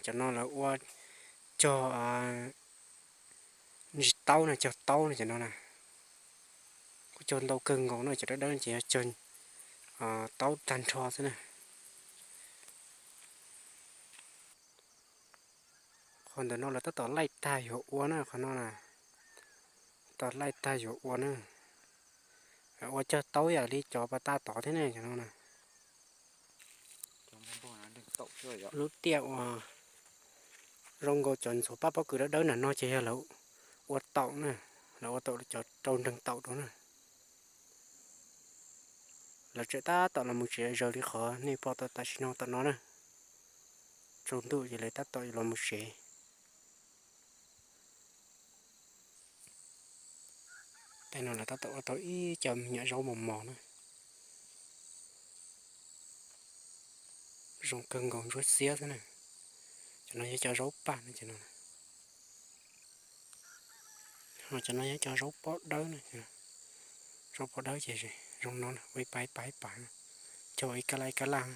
Cov no lawv ua cog ntsis taub na, cog taub na cov no na. Kuj cog ntau kawg nkaus na, cov dawb dawb ces yog cog taub tag nrho xwb na. Qhov ntawm no lawv tab tom laij tag yuav ua na, qhov no na, tab tom laij tag yuav ua na. Ua cog taub yam li cov pas tag tod thiab ne, cov no na. Lub tiaj uas zoo nkaus cov ntxhuav paj pob kws dawb dawb na no ces yog lawv ua taum na, lawv ua taum cov rau nreeg taum rau na. Lawv tseem tab tom los mus tsev, zaws li qhov nej pom tam sim no tom no na. Tsaus ntuj ces lawv tab tom los mus tsev. Tej no lawv tab tom ua tau ib co me nyuam zaub mos mos na. Zoo kawg nkaus, ntsuab xiab xwb na. Cov no yog cov zaub paj no ces no. Ho cov no yog cov zaub pob dawb na. Zaub pob dawb ces zoo no, ua ib pab ib pab ib pab, cog ib kab laj ib kab laj.